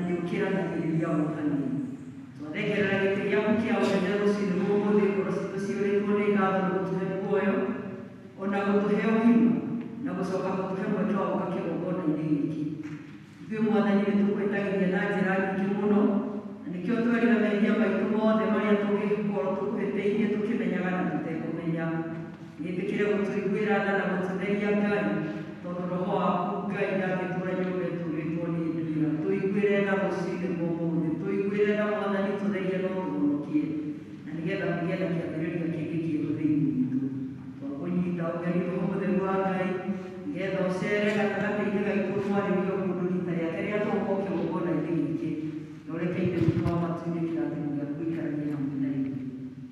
Nĩ ũkĩranagĩrĩria wohanĩri. Twathengerera gĩtĩ gĩaku kĩa ũnene rũcinĩ rũmũthĩ, ngoro citũ ciyũrĩtwo nĩ ngatho nĩ gũtũhe muoyo, ona gũtũhe ũgima, na gũcoka gũtũhe mweke wa gũka kĩgongona-inĩ gĩkĩ. Ithuĩ Mwathani nĩ tũkwĩtagĩria na njĩra nyingĩ mũno, na nĩkĩo twerira mehia maitũ mothe marĩa tũngĩkorwo tũkũhĩtĩirie tũkĩmenyaga na tũtekũmenya. Wĩtĩkĩre gũtũiguĩra tha na gũtũtheria Ngai, tondũ roho waku Ngai ndangĩtũũra nyũmba ĩtũũrĩtwo nĩ nduĩra. Tũiguĩre tha rũcinĩ rwa ũmũthĩ, tũiguĩre tha Mwathani, tũtherie no tũhonokie, na nĩgetha kũgĩe na kĩambĩrĩria kĩngĩ kĩerũ thĩinĩ witũ. Twakũnyita ũgeni Roho Mũtheru wa Ngai, nĩgetha ũcere gatagatĩ-inĩ gaitũ, twarĩrie o mũndũ rita rĩake rĩrĩa tũgũkorwo kĩgongona-inĩ gĩkĩ, na ũreke Ithe witũ wa matu-inĩ kĩrathimo gĩaku gĩikaranie hamwe na ithuĩ.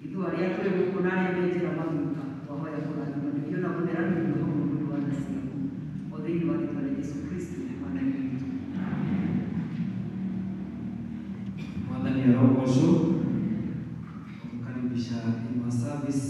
Ithuĩ arĩa twĩ gũkũ na arĩa me njĩra magĩũka, twahoya kũrathimanĩrio na gũtheranĩrio hamwe nĩ ũndũ wa tha ciaku, o thĩinĩ wa rĩtwa rĩa Jesu Kristo Mwathani witũ. Mwathani arogocwo. Kukaribisha thĩinĩ wa service